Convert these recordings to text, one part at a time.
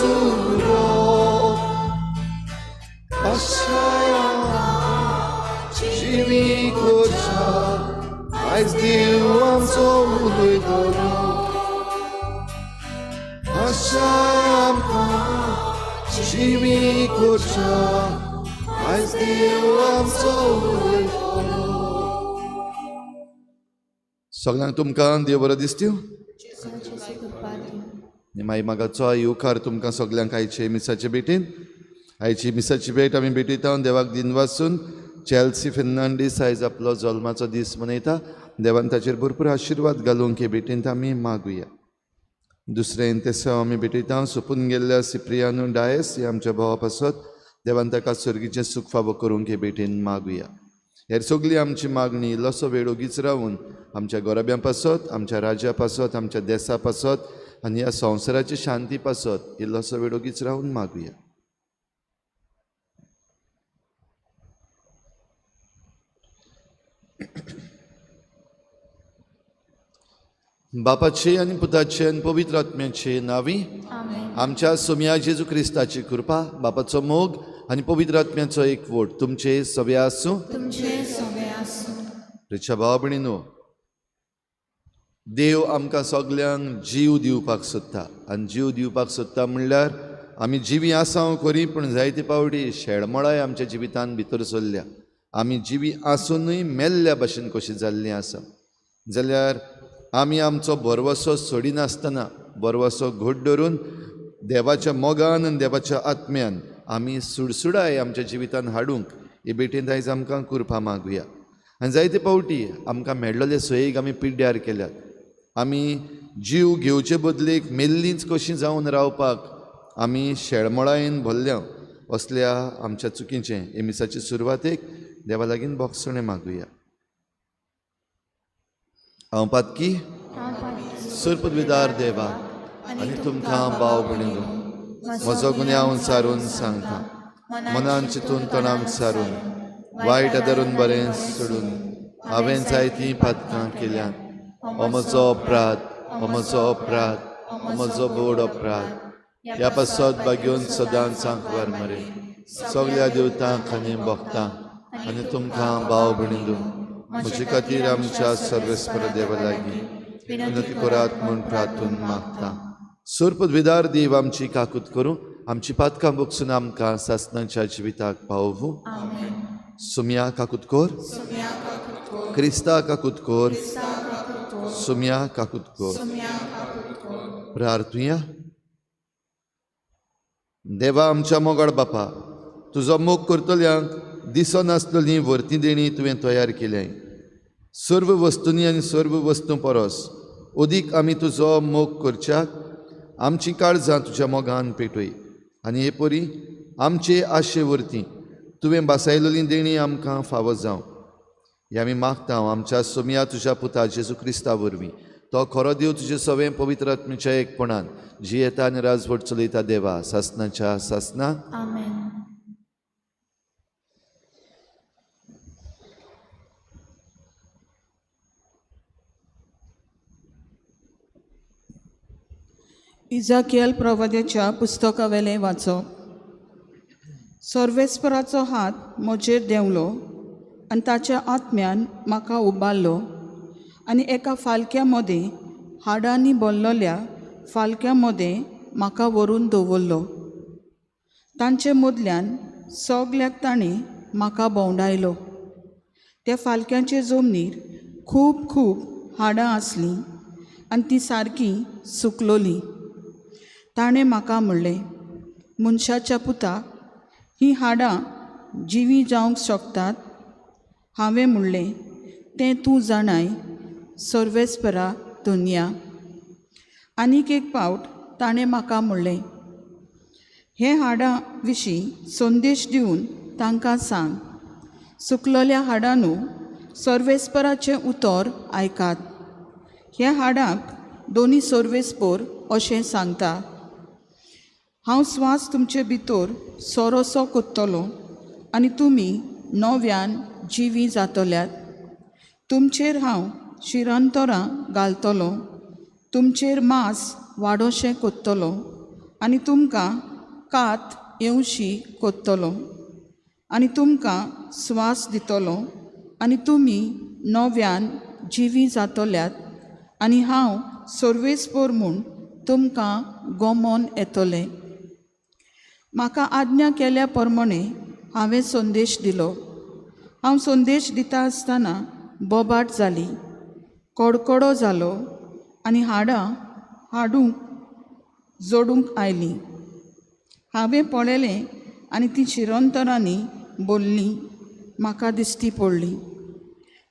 चुरो जिवी कोरच्या आयज देव आमचो उलयतलो आशाय आमकां जिवी कोरच्या आयज देव आमचो उलयतलो. सगळ्यांक तुमकां देव बरो दिसत्यो. माई मागाचो येवकार तुमकां सगल्यांक आयचे मिसाचे भेटीन. आयची मिसाची भेट आमी भेटयता देवाक दिनवासून. चॅल्सी फेर्नांडीस आयज आपलो जल्माचो दीस मनयता. देवान ताचेर भरपूर आशिर्वाद घालूंक हे भेटींत आमी मागुया. दुसरें तेसांव आमी भेटयता सोंपून गेल्ल्या सिप्रियानो डायस हे आमच्या भावा पासत देवान ताका सर्गीचें सूख फावो करूंक हे भेटीन मागुया. हेर सगळी आमची मागणी इल्लोसो वेळ ओगीच रावून आमच्या गोरब्यां पासत, आमच्या राज्या पासत, आमच्या देसा पासत आनी ह्या संवसाराची शांती पासत इल्लोसो वेळ ओगीच रावून मागुया. बापाचे आनी पुताचे आनी पवित्र आत्म्याचे नांवी आमच्या सोम्या जेजू क्रिस्ताची कृपा, बापाचो मोग आनी पवित्र आत्म्याचो एकवट तुमचे सगळे आसूं. प्रिच्या भाव भयणीनो, देव आमकां सगल्यांक जीव दिवपाक सोदता आनी जीव दिवपाक सोदता म्हणल्यार आमी जिवी आसा खरी, पूण जायते पावटी शेळमळाय आमच्या जिवितान भितर सरल्या. आमी जिवी आसुनूय मेल्ल्या भशेन कशी जाल्लीं आसा. जाल्यार आमी आमचो भरवसो सोडिनासतना भरवसो घट धरून देवाच्या मोगान आनी देवाच्या आत्म्यान आमी सुडसुडाय आमच्या जिवितान हाडूंक हे भेटेंत आयज आमकां कृपा मागुया. आनी जायते पावटी आमकां मेळ्ळले सोयीक आमी पिड्ड्यार केल्यात. आमी जीव घेवचे बदलेक मेल्लींच कशीं जावन रावपाक आमी शेळमळायेन भरल्या. असल्या आमच्या चुकीचें हे मिसाचे सुरवातेक देवा लागीं बोगसणें मागुया. हांव पातकी सर्पविदार देवा आनी तुमकां भाव भयणीनो म्हजो गुन्यांव सारून सांगता. मनान चिंतून तणाक सारून वायट आदारून बरें सोडून हांवें जायतीं पातकां केल्यात. हो म्हजो अपराध, हो म्हजो अपराध, हो म्हजो बोड अपराध. ह्या पासत बागेवन सदांच आंकवार मरे सगल्या देवतांक आनी भक्तांक आनी तुमकां भाव भयणीनो म्हजे खातीर आमच्या सर्वेस्पर देवा लागीं विनंती करात म्हूण प्रार्थून मागता. सर्पविदार देव आमची काकूत करूं, आमची पातकां बगसून आमकां सासणाच्या जिविताक पावोवं. सुम्या काकूत कर, क्रिस्ता काकूत कर, सुम्या काकूत कर. प्रार्थुया. देवा आमच्या मोगाळ बापा, तुजो मोग करतल्यांक दिसनासलेली वर्ती देणी तुवें तयार केल्याय. सर्व वस्तूंनी आनी सर्व वस्तूं परस अदीक आमी तुजो मोग करच्याक आमची काळजां तुज्या मोगान पेटय आनी हे परी आमचे आशे वरती तुवें बासायलेली देणी आमकां फावो जावं. हे आमी मागता आमच्या सोम्या तुज्या पुता जेजू क्रिस्ता वरवीं. तो खरो देव तुजे सवें पवित्र आत्म्याच्या एकपणान जियेता आनी राजवट चलयता देवा सासनाच्या सासना. इजाकियल प्रवाद्याच्या पुस्तकावेलें वाचप. सर्वेस्पराचो हात म्हजेर देंवलो आनी ताच्या आत्म्यान म्हाका उबारलो आनी एका फालक्या मदें हाडांनी भरलेल्या फालक्या मदें म्हाका व्हरून दवरलो. तांचे मदल्यान सगल्याक ताणें म्हाका भोंवडायलो. त्या फालक्यांचे जमनीर खूब खूब हाडां आसलीं आनी तीं सारकीं सुकलोलीं. ताणें म्हाका म्हणलें, मनशाच्या पुता, हीं हाडां जिवीं जावंक शकतात? हांवें म्हणलें, तें तूं जाणाय सर्वेस्परा दुनिया. आनीक एक पावट ताणें म्हाका म्हणलें, हे हाडां विशीं संदेश दिवन तांकां सांग, सुकलेल्या हाडांनू सर्वेस्पराचें उतर आयकात. ह्या हाडांक दोनी सर्वेस्पोर अशें सांगता, हांव स्वास तुमचे भितर सोरोसो कोत्तलो आनी तुमी नव्यान जिवी जातल्यात. तुमचेर हांव शिरांतरां घालतलो, तुमचेर मांस वाडोशें कोत्तलो आनी तुमकां कात येवशी कोत्तलो आनी तुमकां स्वास दितलो आनी तुमी नव्यान जिवी जातल्यात आनी हांव सर्वेस्पोर म्हूण तुमकां गोमोन येतलें. म्हाका आज्ञा केल्या प्रमाणे हांवें संदेश दिलो. हांव संदेश दिता आसतना बोबाट जाली, कडकडो जालो आनी हाडां हाडूंक जोडूंक आयलीं. हांवें पळयलें आनी ती शिरंतरांनी बोल्ली म्हाका दिश्टी पडली.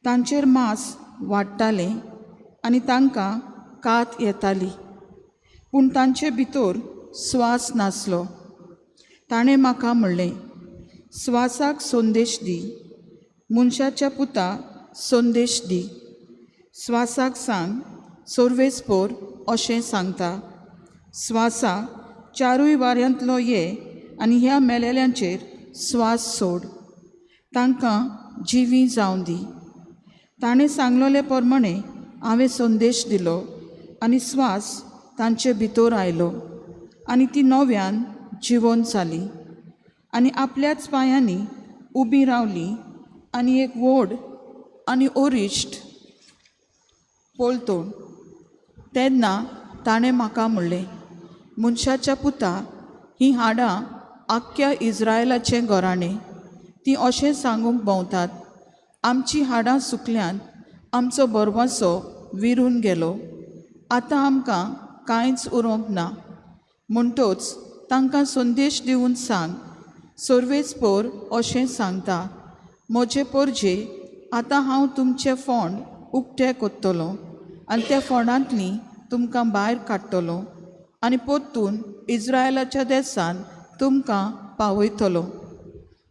तांचेर मांस वाडटालें आनी तांकां कात येताली, पूण तांचे भितर स्वास नासलो. ताणें म्हाका म्हणलें, स्वासाक संदेश दी, मनशाच्या पुता संदेश दी, स्वासाक सांग सर्वेस्पोर अशें सांगता, स्वासा चारूय वाऱ्यांतलो ये आनी ह्या मेलेल्यांचेर स्वास सोड, तांकां जिवी जावं दी. ताणें सांगलोले प्रमाणे हांवें संदेश दिलो आनी स्वास तांचे भितर आयलो आनी ती नव्यान जिवन जाली आनी आपल्याच पांयांनी उबी रावली आनी एक व्हड आनी ओरिश्ट पलतोण. तेन्ना ताणें म्हाका म्हणलें, मनशाच्या पुता, हीं हाडां आख्ख्या इज्रायलाचें घराणें, तीं अशें सांगूंक भोंवतात, आमचीं हाडां सुकल्यांत, आमचो बरवासो विरून गेलो, आतां आमकां कांयच उरोंक ना. म्हणटोच तांकां संदेश दिवन सांग, सर्वेस्पोर अशें सांगता, म्हजे पोरजे आतां हांव तुमचे फोंड उक्ते कोत्तलो आनी त्या फोंडांतली तुमकां भायर काडटलो आनी परतून इज्रायलाच्या देसान तुमकां पावयतलो.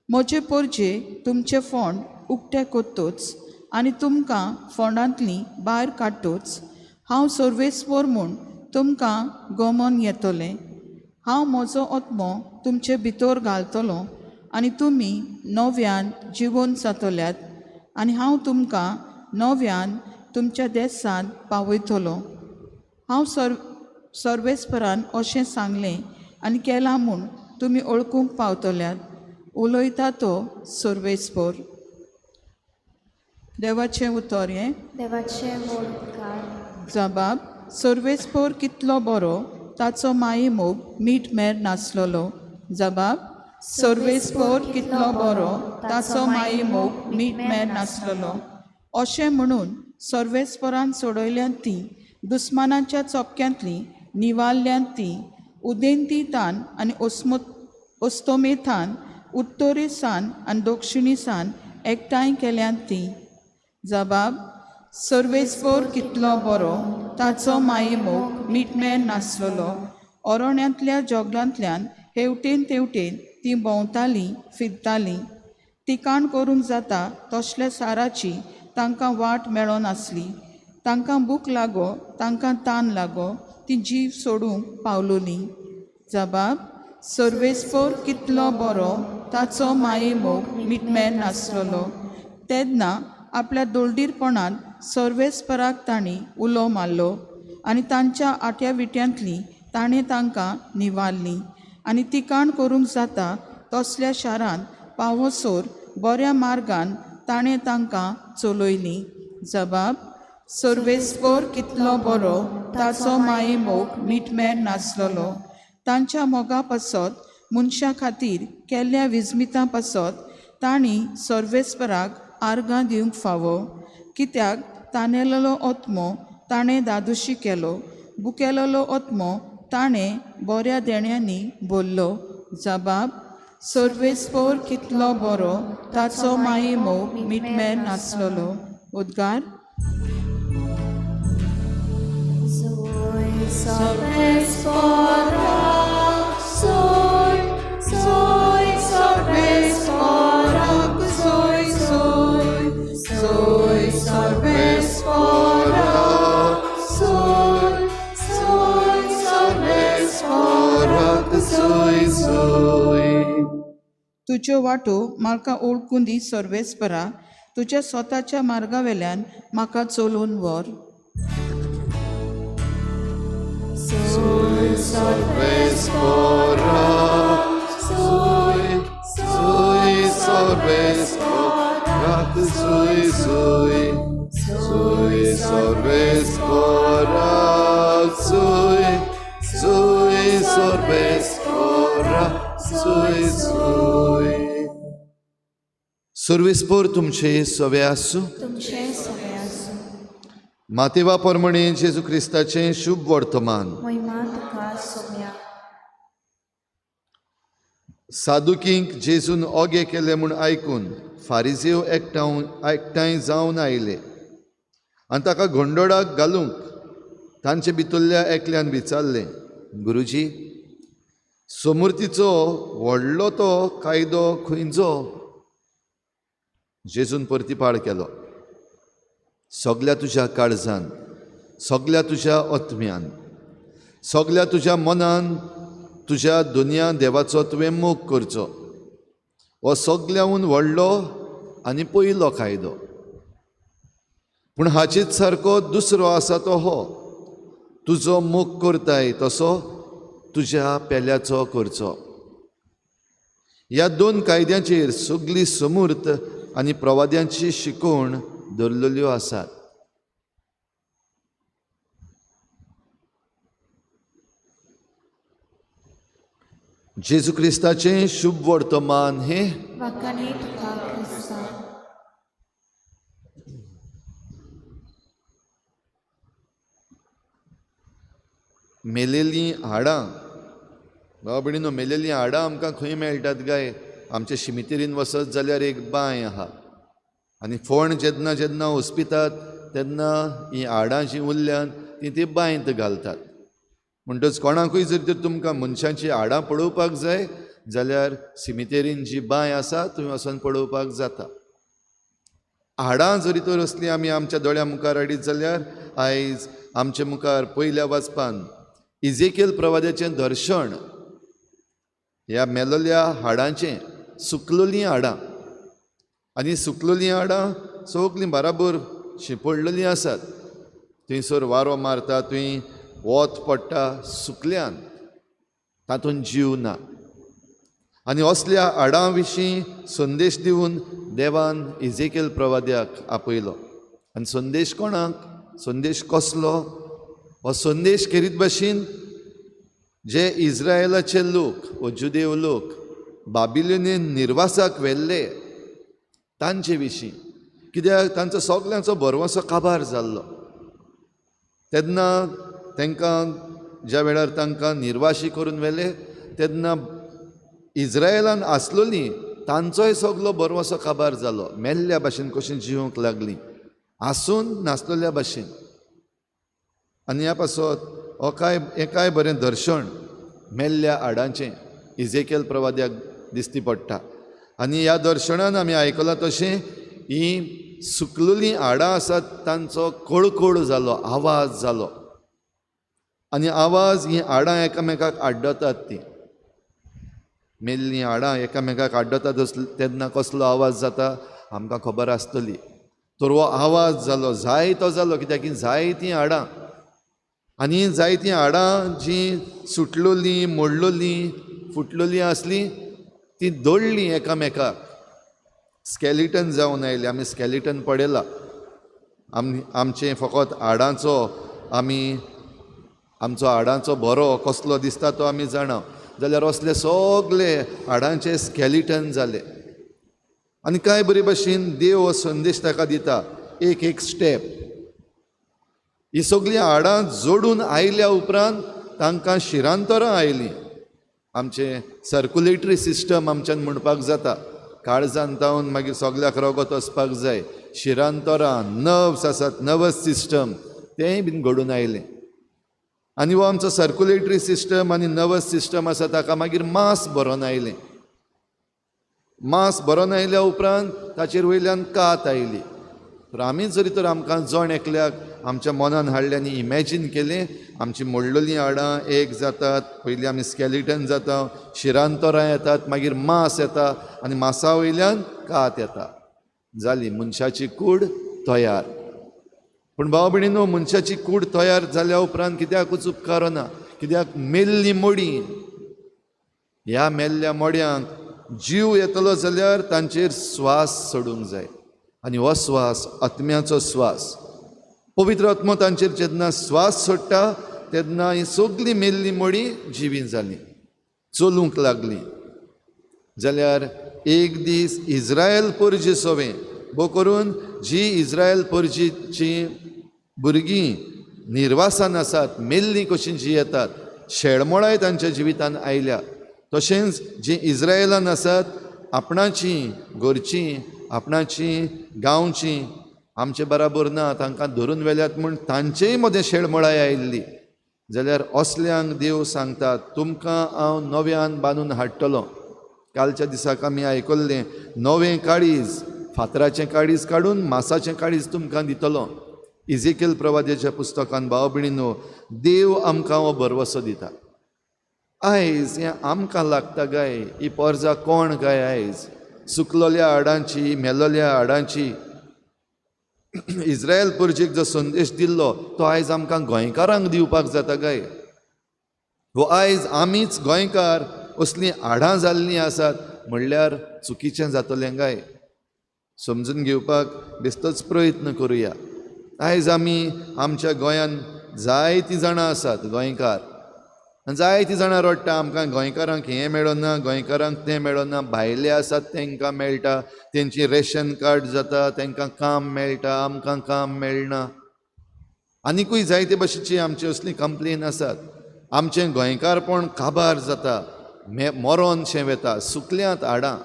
म्हजे पोरजे तुमचे फोंड उक्ते कोत्तोच आनी तुमकां फोंडांतली भायर काडटोच हांव सर्वेस्पोर म्हूण तुमकां गमन येतलें. हांव म्हजो आत्मो तुमचे भितर घालतलो आनी तुमी नव्यान जिवन जातल्यात आनी हांव तुमकां नव्यान तुमच्या देसांत पावयतलो. हांव सर्वेस्परान अशें सांगलें आनी केलां म्हूण तुमी वळखूंक पावतल्यात. उलयता तो सर्वेस्पोर. देवाचें उतर हें. देवाचें व्हड उपकार. जबाब, सर्वेस्पोर कितलो बरो, ताचो माये मोग मीठ मेर नासलोलो. जबाब, सर्वेस्पोर कितलो बरो, ताचो माये मोग मीठ मेर नासलोलो. अशें म्हणून सर्वेस्पोरान सोडयल्यांत ती दुस्मानाच्या चोपक्यांतली निवारल्यांत ती उदेंती तान आनी ओस्तोमेथान उत्तरे सान आनी दक्षिणी सान एकठांय केल्यांत ती. जबाब, सर्वेस्पोर कितलो बरो, ताचो माये मोग मीठमेर नासलोलो. ओरण्यांतल्या जोगलांतल्यान हेवटेन तेवटेन ती भोंवतालीं फिरतालीं. तिकाण करूंक जाता तसल्या साराची तांकां वाट मेळनासली. तांकां भूक लागो, तांकां तान लागो, ती जीव सोडूंक पावलोली. जबाब, सर्वेस्पोर कितलो बरो, ताचो माये मोग मीठमेर नासलोलो. तेन्ना आपल्या दोलदीरपणांत सर्वेस्पराक तांणी उलो मारलो आनी तांच्या आट्या विट्यांतली ताणें तांकां निवारलीं आनी तिकाण करूंक जाता तसल्या शारांत पावोसोर बऱ्या मार्गान ताणें तांकां चलयलीं. जबाब, सर्वेस्पोर कितलो बरो, ताचो माये मोग मीठमेर नासलोलो. तांच्या मोगा पासत मनशां खातीर केल्ल्या विस्मितां पासत तांणी सर्वेस्पराक आर्गां दिवंक फावो. कित्याक तानेलेलो आत्मो ताणें दादोशी केलो, बुकेलेलो आत्मो ताणें बऱ्या देण्यांनी भरलो. जबाब, सर्वेस्पोर कितलो बरो, ताचो माये मोग मीठमेर नासलोलो. उद्गार. तुज्यो वाटो म्हाका ओळखून दी सर्वेस्परा, तुज्या स्वताच्या मार्गा वेल्यान म्हाका चलोवन व्हर. Sui सर्वेस्पोरा, sui, sui सर्वेस्पोरा, sui, sui, sui सर्वेस्पोरा, sui, sui सर्वेस्पोरा, sui, sui. सर्वेस्पोर तुमचे सवे आसूं. तुमचे सवे आसूं. मातेवा परमणे जेजू क्रिस्ताचें शुभ वर्तमान. महिमा तुका सोम्या. सादुकींक जेजून ओगे केले म्हूण आयकून फारिजेव एकठांय जावन आयले आनी ताका गोंडोळाक घालूंक तांचे भितरल्या एकल्यान विचारलें, गुरुजी, सोमुर्तीचो व्हडलो तो कायदो खंयचो? जेजून परतीपाळ केलो, सगल्या तुज्या काळजान, सगल्या तुज्या आत्म्यान, सगल्या तुज्या मनान तुज्या दुनिया देवाचो तुवें मोग करचो. हो सगल्याहून व्हडलो आनी पयलो कायदो. पूण हाचेच सारको दुसरो आसा तो हो, तुजो मोग करताय तसो तुज्या पेल्याचो करचो. ह्या दोन कायद्यांचेर सगली समूर्त आनी प्रवाद्यांची शिकवण दवरलेल्यो आसात. जेजू क्रिस्ताचें शुभ वर्तमान हें. वाखाणे तुका क्रिस्ता. मेलेलीं हाडां, भाव भयणीनो, मेलेलीं हाडां आमकां खंय मेळटात काय? आमच्या शिमितेरीन वचत जाल्यार एक बांय आहा आनी फोंड जेन्ना जेन्ना उसपितात तेन्ना हीं हाडां जीं उरल्यात तीं ती बांयत घालतात. म्हणटच कोणाकूय जर तर तुमकां मनशांचीं हाडां पळोवपाक जाय जाल्यार सिमितेरीन जी बांय आसा थंय वचोन पळोवपाक जाता. हाडां जरी तर असलीं आमी आमच्या दोळ्या मुखार हाडीत जाल्यार आयज आमचे मुखार पयल्या वाचपान इजेकेल प्रवाद्याचें दर्शन, ह्या मेलोल्या हाडांचें, सुकलोलीं हाडां, आनी सुकलोलीं हाडां सगलीं बराबर शिंपडलेलीं आसात. थंयसर वारो मारता, थंय वत पडटा, सुकल्यान तातूंत जीव ना. आनी असल्या हाडां विशीं संदेश दिवन देवान इजेकेल प्रवाद्याक आपयलो. आनी संदेश कोणाक? संदेश कसलो? हो संदेश खेरीत भाशेन जे इस्रायलाचे लोक वो जुदेव लोक बाबिलोनीन निर्वासाक व्हेल्ले तांचे विशीं, कित्याक तांचो सगल्यांचो भरवंसो काबार जाल्लो. तेन्ना तांकां ज्या वेळार तांकां निर्वाशी करून व्हेले तेन्ना इस्रायलान आसलोलीं तांचोय सगलो भरवंसो काबार जालो. मेल्ल्या भाशेन कशीं जिवंक लागलीं, आसून नासलेल्या भाशेन. आनी ह्या पासत हो काय हें काय बरें दर्शन मेल्ल्या हाडांचें इजेकेल प्रवाद्याक दिसती पडटा. आनी ह्या दर्शनान आमी आयकलां तशें हीं सुकलेलीं हाडां आसात तांचो कळकळ जालो, आवाज जालो. आनी आवाज हीं हाडां एकामेकाक आड्डतात. तीं मेल्लीं हाडां एकामेकाक आड्डतात तेन्ना कसलो आवाज जाता आमकां खबर आसतली. तर हो आवाज जालो, जायतो जालो, कित्याक की जायतीं हाडां आनी जायतीं हाडां जीं सुटलोलीं, मोडलोलीं, फुटलोलीं आसलीं तीं दोडलीं एकामेकाक, स्कॅलिटन जावन आयलीं. आमी स्कॅलिटन पळयलां. आमचें फकत हाडांचो आमी आमचो हाडांचो बरो कसलो दिसता तो आमी जाणा. जाल्यार असले सगले हाडांचे स्कॅलिटन जाले. आनी कांय बरे भाशेन देव हो संदेश ताका दिता, एक एक स्टेप. ही सगळीं हाडां जोडून आयल्या उपरांत तांकां शिरांतरां आयलीं. आमचें सर्कुलेटरी सिस्टम आमच्यान म्हणपाक जाता. काळजान तावन मागीर सगल्याक रगत वचपाक जाय. शिरांतरां, नर्व्स आसात, नर्वस सिस्टम तेंय बीन घडून आयलें. आनी हो आमचो सर्कुलेटरी सिस्टम आनी नर्वस सिस्टम आसा ताका मागीर मांस भरोन आयलें. मांस भरोन आयल्या उपरांत ताचेर वयल्यान कात आयली. तर आमी जरी तर आमकां जण एकल्याक आमच्या मनान हाडलें आनी इमॅजीन केलें, आमची मोडलेलीं हाडां एक जातात, पयलीं आमी स्कॅलिटन जाता, शिरांतरां येतात, मागीर मांस येता आनी मांसा वयल्यान कात येता. जाली मनशाची कूड तयार. पूण भाव भयणीनो, मनशाची कूड तयार जाल्या उपरांत कित्याकूच उपकारना. कित्याक मेल्ली मोडी, ह्या मेल्ल्या मोड्यांक जीव येतलो जाल्यार तांचेर स्वास सोडूंक जाय आनी हो स्वास आत्म्याचो स्वास. पवित्र आत्मो तांचेर जेन्ना स्वास सोडटा तेन्ना ही सगळीं मेल्ली मोडी जिवीं जालीं, चलूंक लागलीं. जाल्यार एक दीस इज्रायल परजे सोवें भो करून जी इज्रायल परजेची भुरगीं निर्वासान आसात, मेल्लीं कशीं जियेतात, शेळमोळाय तांच्या जिवितान आयल्या, तशेंच जी इज्रायलान आसात आपणाची घरचीं, आपणाची गांवची आमचे बराबर ना, तांकां धरून व्हेल्यात म्हूण तांचेय मदें शेळमोळाय आयिल्ली. जाल्यार असल्यांक देव सांगता तुमकां हांव नव्यान बांदून हाडटलो. कालच्या दिसाक आमी आयकल्लें नवें काळीज, फातराचें काळीज काडून मासाचें काळीज तुमकां दितलो. इजेकेल प्रवाद्याच्या पुस्तकान भाव भयणीनो देव आमकां हो भरवसो दिता. आयज हें आमकां लागता काय ही पोरजा कोण काय? आयज सुकलोल्या हाडांची, मेलोल्या हाडांची इज्रायल पुर्जेक जो संदेश दिल्लो तो आयज आमकां गोंयकारांक दिवपाक जाता काय? हो आयज आमीच गोंयकार असलीं हाडां जाल्लीं आसात म्हणल्यार चुकीचें जातलें काय? समजून घेवपाक बेश्टोच प्रयत्न करुया. आयज आमी आमच्या गोंयांत जायतीं जाणां आसात गोंयकार, जायतीं जाणां रडटा आमकां गोंयकारांक हें मेळना, गोंयकारांक तें मेळना, भायले आसात तांकां मेळटा, तेंची रेशन कार्ड जाता, तांकां काम मेळटा, आमकां काम मेळना. आनिकूय जायते भशेची आमची असली कंप्लेन आसात. आमचें गोंयकारपण काबार जाता, मरोनशें वेता, सुकल्यांत हाडां.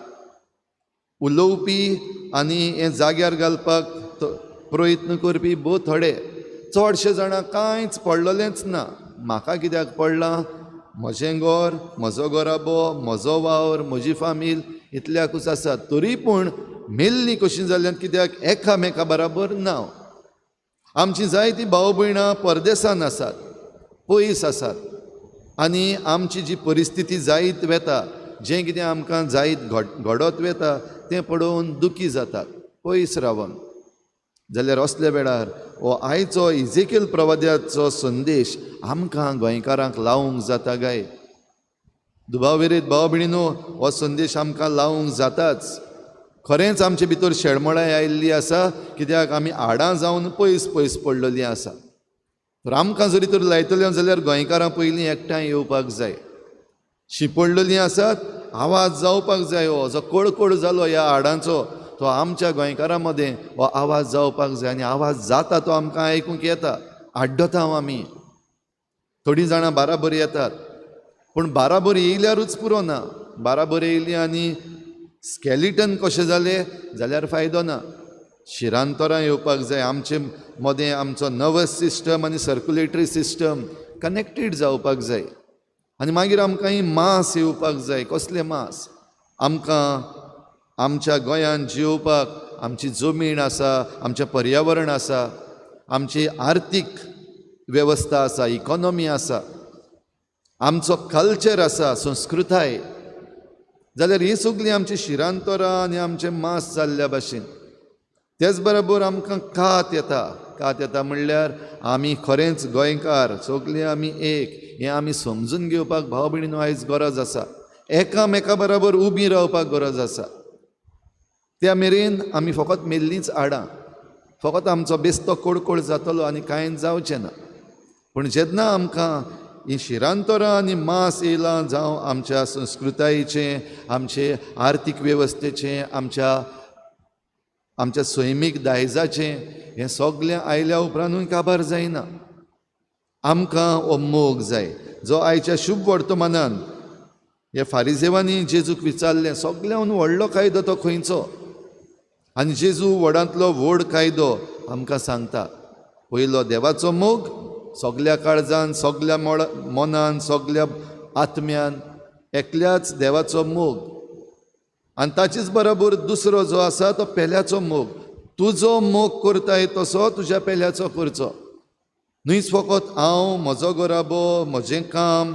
उलोवपी आनी हें जाग्यार घालपाक प्रयत्न करपी भोव थोडे, चडशे जाणां कांयच पडलेलेंच ना. म्हाका कित्याक पडलां? म्हजें घर, म्हजो घराबो, म्हजो वावर, म्हजी फामील इतल्याकूच आसा. तरी पूण मेल्लीं कशीं जाल्यात कित्याक एकामेका बराबर ना. आमची जायतीं भाव भयणां परदेसान आसात, पयस आसात आनी आमची जी परिस्थिती जायत वेता, जें कितें आमकां जायत घडत वेता तें पळोवन दुखी जातात पयस रावन. जाल्यार असल्या वेळार हो आयचो इजेकेल प्रवाद्याचो संदेश आमकां गोंयकारांक लावंक जाता काय? दुबाव विरयत भाव भयणीनो हो संदेश आमकां लावंक जाताच. खरेंच आमचे भितर शेळमोळाय आयिल्ली आसा कित्याक आमी हाडां जावन पयस पयस पडलेलीं आसा. तर आमकां जरी तर लायतले जाल्यार गोंयकारां पयलीं एकठांय येवपाक जाय. शिंपडलेलीं आसात, आवाज जावपाक जाय. हो जो कोळकोळ जालो ह्या हाडांचो तो आमच्या गोंयकारां मदें हो आवाज जावपाक जाय आनी आवाज जाता तो आमकां आयकूंक येता. आड्डता आमी, थोडीं जाणां बाराबर येतात, पूण बाराबर येयल्यारूच पुरो ना. बाराबर येयली आनी स्केलिटन कशें जालें जाल्यार फायदो ना. शिरांतरां येवपाक जाय. आमचे मदें आमचो नर्वस सिस्टम आनी सर्क्युलेटरी सिस्टम कनेक्टेड जावपाक जाय आनी मागीर आमकां ही मास येवपाक जाय. कसलें मास? आमकां आमच्या गोंयांत जियोवपाक आमची जमीन आसा, आमचें पर्यावरण आसा, आमची आर्थीक वेवस्था आसा, इकॉनॉमी आसा, आमचो कल्चर आसा, संस्कृताय. जाल्यार ही सगळीं आमची शिरांतरां आनी आमचें मास जाल्ल्या भाशेन. तेच बरोबर आमकां कात येता. कात येता म्हणल्यार आमी खरेंच गोंयकार, सगळीं आमी एक, हें आमी समजून घेवपाक भाव भयणीनो आयज गरज आसा. एकामेका बराबर उबी रावपाक गरज आसा. त्या मेरेन आमी फकत मेल्लींच हाडां, फकत आमचो बेस्तो कोडकोड जातलो आनी कांय जावचें ना. पूण जेन्ना आमकां ही शिरांतरां आनी मास येयलां, जावं आमच्या संस्कृतायेचें, आमचे आर्थीक वेवस्थेचें, आमच्या आमच्या सैमीक दायजाचें, हें सगळें आयल्या उपरांतूय काबार जायना. आमकां हो मोग जाय जो आयच्या शुभ वर्तमानान ह्या फारिजेवांनी जेजूक विचारलें सगळ्यान व्हडलो कायदो तो खंयचो? आनी जेजू व्हडांतलो व्हड कायदो आमकां सांगता. पयलो देवाचो मोग सगल्या काळजान, सगल्या मनान, सगल्या आत्म्यान, एकल्याच देवाचो मोग. आनी ताचेच बरोबर दुसरो जो आसा तो पेल्याचो मोग. तुजो मोग करताय तसो तुज्या पेल्याचो करचो. न्हयच फकत हांव, म्हजो घराबो, म्हजें काम,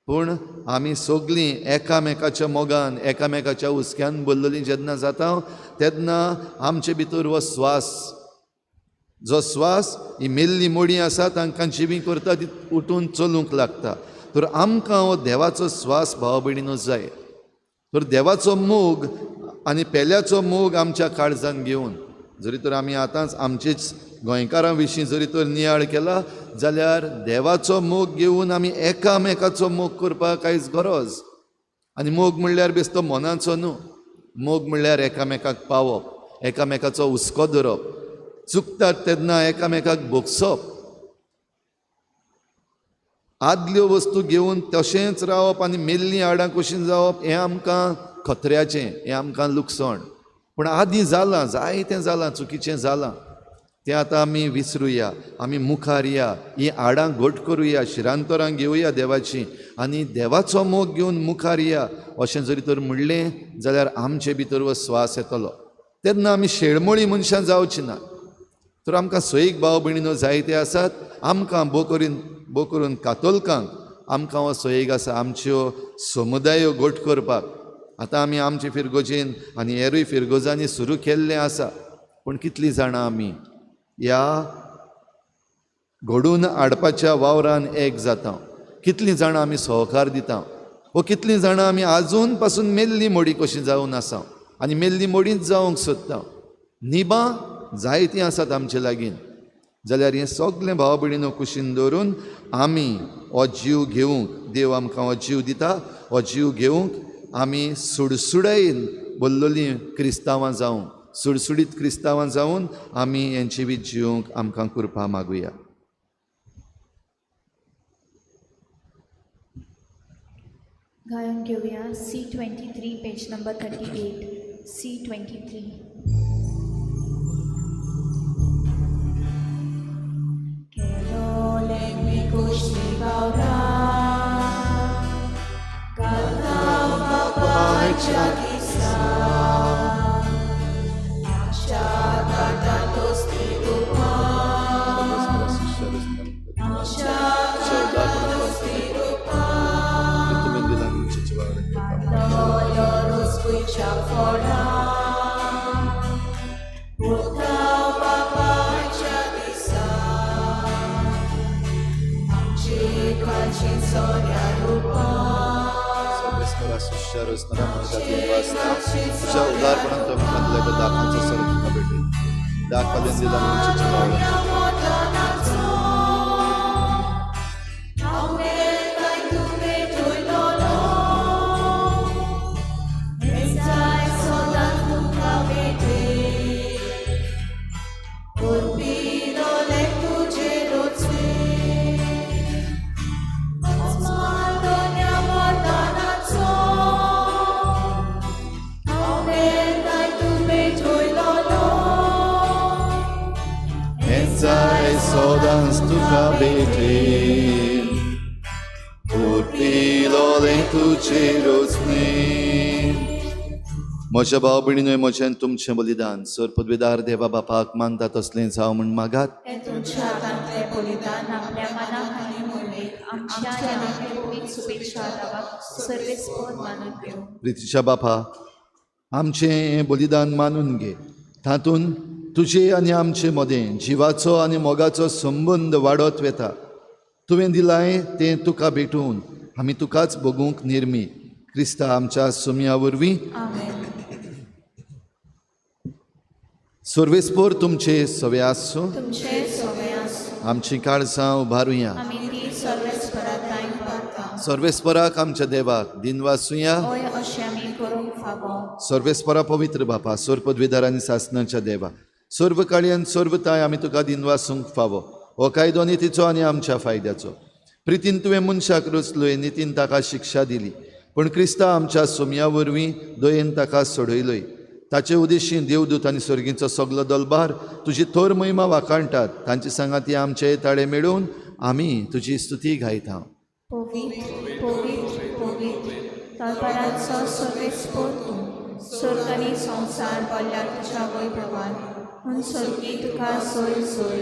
पूण आमी सगळीं एकामेकाच्या मोगान, एकामेकाच्या हुस्क्यान भरलेलीं जेन्ना जाता तेन्ना आमचे भितर हो स्वास जो स्वास ही मेल्ली मोडी आसा तांकां जिवी करता, ती उठून चलूंक लागता. तर आमकां हो देवाचो स्वास भाव भयणीनो जाय. तर देवाचो मोग आनी पेल्याचो मोग आमच्या काळजान घेवन जरी तर आमी आतांच आमचेच गोंयकारां विशीं जरी तर नियाळ केला जाल्यार देवाचो मोग घेवन आमी एकामेकाचो मोग करपाक कांयच गरज. आनी मोग म्हणल्यार बेस्तो मनाचो न्हू, मोग म्हणल्यार एकामेकाक पावप, एकामेकाचो हुस्को धरप, चुकतात तेन्ना एकामेकाक भोगसप, आदल्यो वस्तू घेवन तशेंच रावप आनी मेल्लीं हाडां कशीं जावप हें आमकां खतऱ्याचें, हें आमकां लुकसाण. पूण आदीं जालां, जायतें जालां, चुकीचें जालां, तें आतां आमी विसरुया, आमी मुखार या, हीं हाडां घट करुया, शिरांतरां घेवया देवाचीं आनी देवाचो मोग घेवन मुखार या. अशें जरी तर म्हणलें जाल्यार आमचे भितर हो स्वास येतलो, तेन्ना आमी शेळमोळी मनशां जावची ना. तर आमकां सोयीक भाव भयणीनो जायते आसात, आमकां भो करून कातोलकांक आमकां हो सोयीक आसा आमच्यो समुदायो घट करपाक. आतां आमी आमचे फिरगोजेन आनी हेरूय फिरगोजांनी सुरू केल्लें आसा, पूण कितलीं जाणां आमी ह्या घडून हाडपाच्या वावरान एक जाता, कितलीं जाणां आमी सहकार दिता, वो कितलीं जाणां आमी आजून पासून मेल्ली मोडी कशी जावन आसा आनी मेल्ली मोडीच जावंक सोदता. निबां जायतीं आसात आमचे लागीं. जाल्यार हें सगलें भाव भयणीनो कुशीन दवरून आमी हो जीव घेवंक, देव आमकां हो जीव दिता, हो जीव घेवंक आमी सुडसुडायेन बोल्लोलीं क्रिस्तांवां जावंक, सुडसुडीत क्रिस्तांवां जावन आमी हें जिवीत जिवंक आमकां कृपा मागुया. गायन घेवया C23 page number 38, C23. तुझ्या उदारपणान तो आमकां दिला त्या दाखांचो सर तुका भेटय. दाख पाल्यान दिला म्हणून म्हज्या भाव भयणीनो, म्हजें तुमचें बलिदान सर पदवीदार देवा बापाक मानता तसलें जावं म्हूण मागात. तुमच्या हातांतलें बलिदान आपल्या मनाक आनी मोडलेक आमच्या आनी पवित्र शुभेच्छा दावाक सर्वेस्पर मानून घेवं. प्रितीच्या बापा, आमचें हें बलिदान मानून घे, तातूंत तुजे आनी आमचे मदें जिवाचो आनी मोगाचो संबंद वाडत वता. तुवें दिलाय तें तुका भेटून आमी तुकाच भोगूंक निर्मी क्रिस्ता आमच्या सुमया वरवीं. सर्वेस्पर तुमचे सवे आसूं, आमची काळजां उबारुया. सर्वेस्पराक आमच्या देवाक दिनवासुया. सर्वेस्परा पवित्र बापा, सर्व पदवीदार आनी सासनाच्या देवा, सर्व काळी आनी सर्व ताय आमी तुका दिनवासूंक फावो. हो कायदो नितीचो आनी आमच्या फायद्याचो. प्रितीन तुवें मनशाक रचलोय, नितीन ताका शिक्षा दिली, पूण क्रिस्ता आमच्या सोमया वरवीं दयेन ताका सोडयलोय. ताचे उदेशी देवदूत आनी सर्गीचो सगलो दलबार तुजी थोर महिमा वाखाणटात. तांचे सांगाती आमचे ताळे मेळोवन आमी तुजी स्तुती गायता. पवित्र पवित्र पवित्र दरबाराचो सर्वेस्पर तूं, स्वर्ग आनी संवसार भरल्या तुज्या वैभवान. म्हूण स्वर्गी तुका सोय सोय,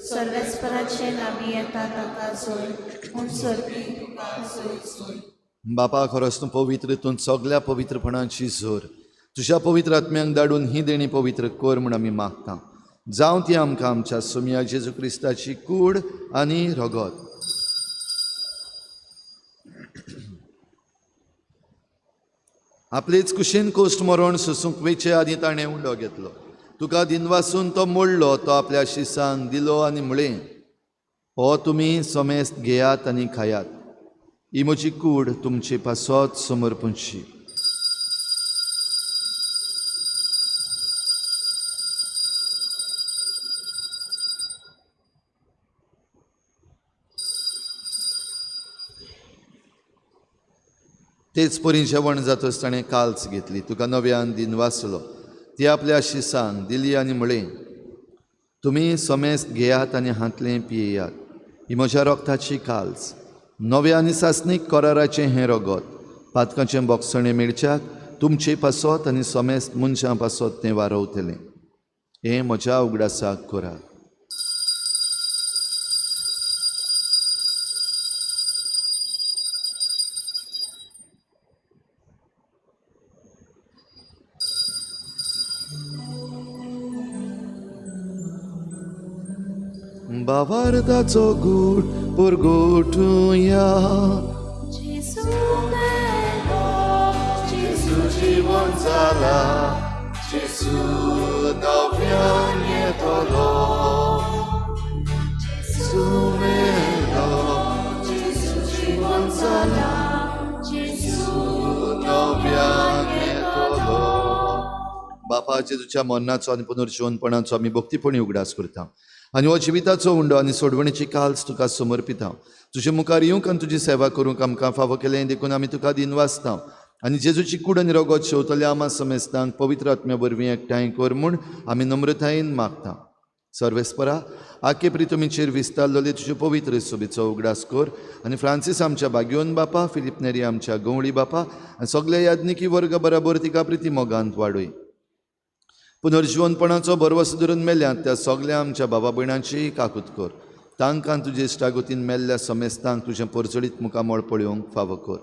सर्वेस्पराचे नामी येता ताका सोय, म्हूण स्वर्गी तुका सोय सोय. बापा, खरोच तूं पवित्र, तूं सगल्या पवित्रपणाची जोर. तुज्या पवित्र आत्म्यांक धाडून ही देणी पवित्र कर म्हूण आमी मागता. जावं ती आमकां आमच्या सोमया जेजू क्रिस्ताची कूड आनी रगत. आपलेच कुशीन कोश्ट मरण सोसूंक वेचे आदी ताणें उंडो घेतलो. तुका दिनवासून तो मोडलो, तो आपल्या शिसांक दिलो आनी म्हळें, हो तुमी समेस्त घेयात आनी खायात, ही म्हजी कूड तुमचे पासत समर्पणची. तेच परी जेवण जातच ताणें काल्स घेतली, तुका नव्यान दिनवासलो, ती आपल्या शिसांक दिली आनी म्हळें, तुमी समेस्त घेयात आनी हांतलें पियेयात, ही म्हज्या रोगताची काल्स, नव्या आनी सासणीक कराराचें हें रगत, पातकांचें बोगसणें मेळच्याक तुमचे पासत आनी समेस्त मनशां पासत तें वारवतलें. हें म्हज्या उगडासाक करात. बावार्दाचो गूट पुरगोटुया, जेजू मेलो, जेजू जिवन जाला, जेजू नव्यान येतलो, जेजू मेलो, जेजू जिवन जाला, जेजू नव्यान येतलो. बापा, जेजूच्या मरणाचो आनी पुनर्जिवनपणाचो आमी भक्तीपणी उगडास करता आनी हो जिविताचो उंडो आनी सोडवणीची काल्स तुका समर्पिता. तुजे मुखार येवंक आनी तुजी सेवा करूंक आमकां फावो केलें देखून आमी तुका दिनवासता आनी जेजूची कूड आनी रगत शेवतल्या आमा समेस्तांक पवित्र आत्म्या वरवीं एकठांय कर म्हूण आमी नम्रतायेन मागता. सर्वेस्परा, आके प्रितमीचेर विस्तारलेले तुजे पवित्र सोबीचो उगडास कर आनी फ्रांसीस आमच्या बाग्योन बापा, फिलीप नेरी आमच्या गंवळी बापा आनी सगल्या याज्ञिकी वर्ग बराबर तिका प्रिती मोगांत वाडय. पुनर्जिवनपणाचो भरवसो धरून मेल्यात त्या सगल्या आमच्या बाबा भयणांची काकूत कर. तांकां तुजे इश्टागतीन मेल्ल्या समेस्तांक तुजें परजळीत मुखामळ पळोवंक फावो कर.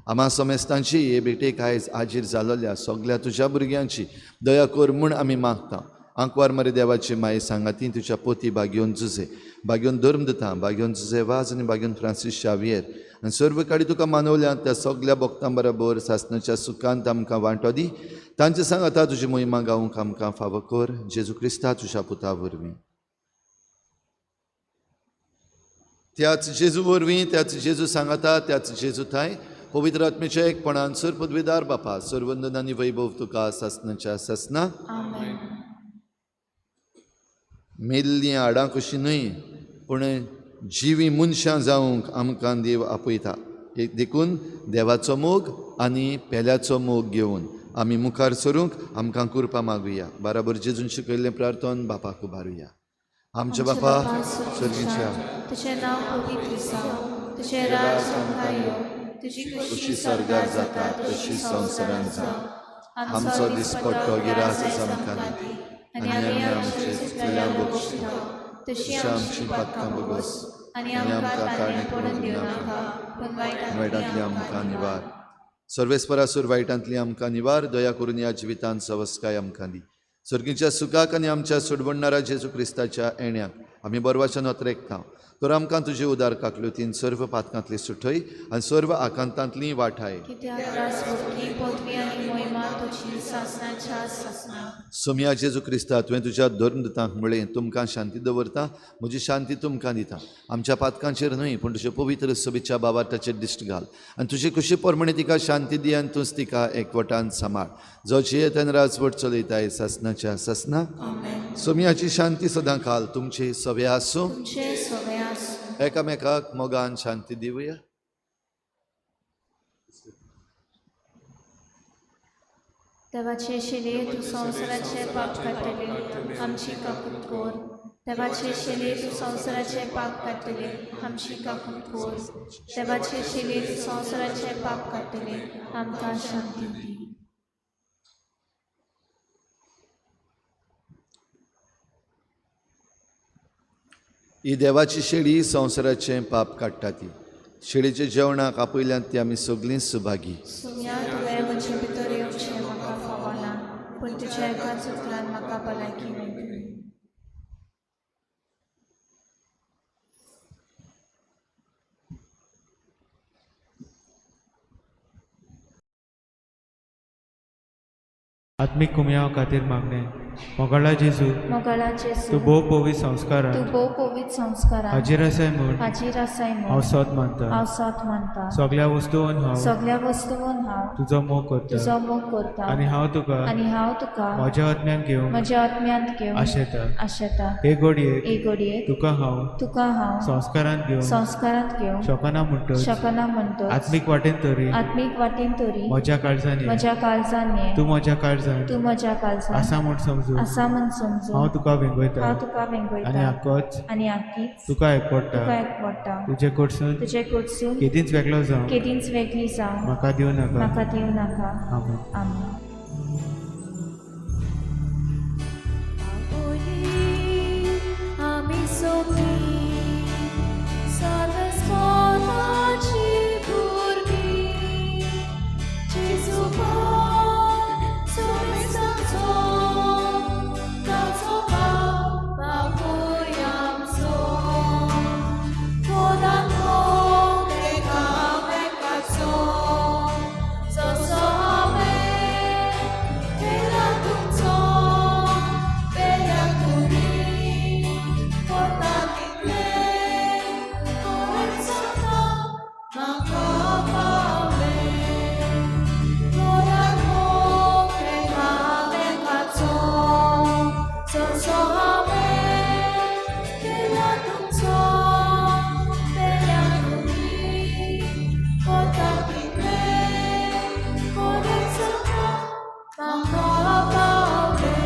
आमा समेस्तांची हे भेटेक आयज आजीर जालोल्या सगल्या तुज्या भुरग्यांची दया कर म्हूण आमी मागता. आंकवार मरे देवाची माये सांगाती तुज्या पोती बागयोन जुजे, बागयोन धर्म दिता, बागयोन जुजे वाज आनी बागयोन फ्रांसीस शावियर आनी सर्व काडी तुका मानवल्या त्या सगल्या भक्तां बराबर सासणाच्या सुखांत आमकां वांटो दी. तांचे सांगाता तुजी मोहिमा गावंक आमकां फावो कर, जेजू क्रिस्ता तुज्या पुता वरवीं. त्याच जेजू वरवीं, त्याच जेजू सांगाता, त्याच जेजू थांय पवित्र आत्मेच्या एकपणान सर पदवीदार बापा, सर्वंदन आनी वैभव तुका सासणाच्या सासना. आमेन. मेल्लीं हाडां कशीं न्हय पूण जिवी मनशां जावंक आमकां देव आपयता. देखून देवाचो मोग आनी पेल्याचो मोग घेवन आमी मुखार सरूंक आमकां कृपा मागुया. बराबर जेजून शिकयल्लें प्रार्थन बापाक उबारुया. आमच्या बापा सर्गीच्या, तुजें नांव पवित्र जावं, तुजें राज आमकां येवं, तुजी कशी स्वर्गार जाता तशी संवसारांत जावं. आमचो दिसपट्टो गिरास आमकां दी आनी आमी आमचे चुकल्या बक्षिता तशी तशी आमची पातकां भोगोस आनी आमकां ताणें पडून दिवनाका, पूण वायटांतली आमकां निवार. सर्वेस्परासूर वायटांतली आमकां निवार. दया करून ह्या जिवितांत सवस्काय आमकां दी. सर्गीच्या सुखाक आनी आमच्या सोडवणणारा जेजू क्रिस्ताच्या येण्याक आमी बरवाच्या नोत्रेकता. तर आमकां तुजे उदार काकलुतीन सर्व पातकांतली सुठय आनी सर्व आकांतांतली वाठाय. कित्याक राजवटकी पदवी आनी मोहिमा तुजी सासणाच्या सासना. सोमया जेजू क्रिस्ता, तुवें तुज्या धर्मदूतांक म्हळें, तुमकां शांती दवरता, म्हजी शांती तुमकां दिता. आमच्या पातकांचेर न्हय पूण तुजे पवित्र सोबीच्या बाबार्ताचेर दिश्ट घाल आनी तुजे कुशी प्रमाणे तिका शांती दी आनी तूंच तिका एकवटान सांबाळ, जो जियेतान राजवट चलयताय सासणाच्या सासना. आमेन. सोमयाची शांती सदां काल तुमचे सवे आसूं. तुमचे सवे आसूं. एकामेकाक मोगान शांती दिवया. देवाचे शिले तूं संवसाराचे पाप काडटले, आमची काकूत कर. देवाचे शिले तूं संवसाराचे पाप काडटले, आमची काकूत कर. देवाचे शिले तूं संवसाराचे पाप काडटले, आमकां शांती दी. ही देवाची शेळी संवसाराचें पाप काडटा ती शेळीच्या जेवणाक आपयल्यात ती आमी सगळीं सुभागी. सुम्या तुवें म्हजे भितर येवचें म्हाका फावना, पूण तुज्या एकाच उतरान म्हाका भलायकी मेळटली. आत्मीक कुमयांव खातीर मागणें. मोगाळा जेजू, मोगाळा जेजू, तूं भोव पवित्र संस्कारान तूं भोव पवित्र संस्कारान हाजीर आसाय म्हूण हाजीर आसाय हांव म्हूण सोद मानता. हांव सोद मानता. सगळ्या वस्तून हांव सगळ्या वस्तून हांव तुजो मोग करता तुजो मोग करता आनी हांव तुका आनी हांव तुका म्हज्या आत्म्यान घेवंक म्हज्या आत्म्यांत घेवन आशेता. आशेता. हे घडयेक हे घडयेक तुका हांव तुका हांव संस्कारान घेवंक संस्कारांत घेवंक शकना म्हणटच शकना म्हणटच आत्मीक वाटेन तरी आत्मीक वाटेन तरी म्हज्या काळजान ये. म्हज्या काळजान ये. तूं म्हज्या काळजान तूं म्हज्या काळजान आसा म्हूण समजून आसा म्हूण समजून हांव तुका वेंगयता हांव तुका आनी वेंगयता आकोच आनी आकीच तुका एकवडटा. तुका एकवडटा. तुजे कडसून तुजे कडसून केदींच वेगळो जावं केदींच वेगळी जावं म्हाका दिवं नाका. म्हाका दिवं नाका. आमेन. आमेन. आमी सोंपी सर्वेस्पराची भुरगीं, जेजू बाप सुमेस्ताचो, ताचो बाप बापूय आमचो. कोणाक मोग एकामेकाचो, जसो हांवें केला तुमचो, पेल्या तुमी कोता तितलें कोण सांगता म्हाका पावलें. कोणाक मोग एकामेकाचो, जसो हांवें केला तुमचो, पेल्या तुमी कोता तितलें कोण सांगता म्हाका पावलें.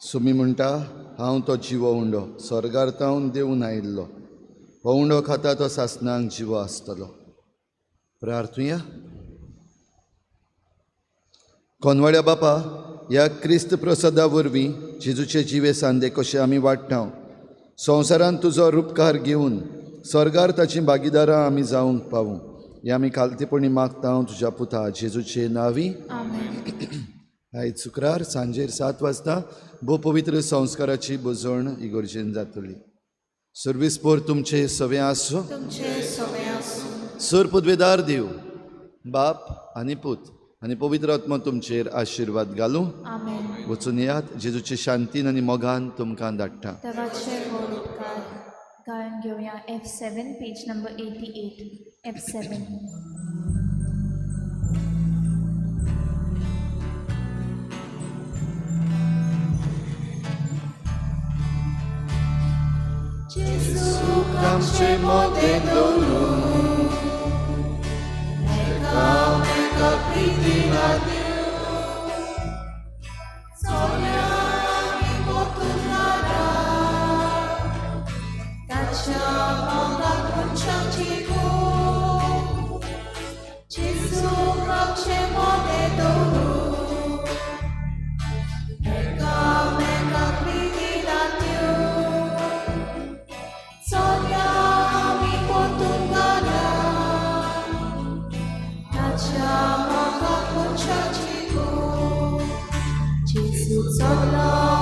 सुमी म्हणटा, हांव तो जिवो उंडो स्वर्गार तावन देवून आयिल्लो. हो उंडो खाता तो सासणांक जिवो आसतलो. प्रार्थुया. कोनवाड्या बापा, ह्या क्रिस्त प्रसादा वरवीं जेजूचे जिवे सांदे कशे आमी वाडटा, संवसारांत तुजो रुपकार घेवन स्वर्गार ताचीं भागीदारां आमी जावंक पावूं, हें आमी खालतेपणी मागता तुज्या पुता जेजूचे नांवी. आयज शुक्रार सांजेर 7 वाजता भोव पवित्र संस्काराची बुजवण इगोर्जेन जातली. सर्वीस पोर तुमचे सवें आसूं. सर पदवेदार देव बाप आनी पूत आनी पवित्र आत्मा तुमचेर आशिर्वाद घालूं. वचून येयात. जेजूचे शांतीन आनी मोगान तुमकां धाडटा. देवाचे व्हड उपकार. गायन घेवया F7 page number 88. F7. आमचे मोदें दवरूं एकामेका प्रितीन ताच्या मोगाक मनशाची खूब, जेजूक आमचे मोदें दवरूं एकामेका प्रितीन चलया आमी परतून घाला ताच्या मोगाक मनशाची खूब. जेजू चल्लो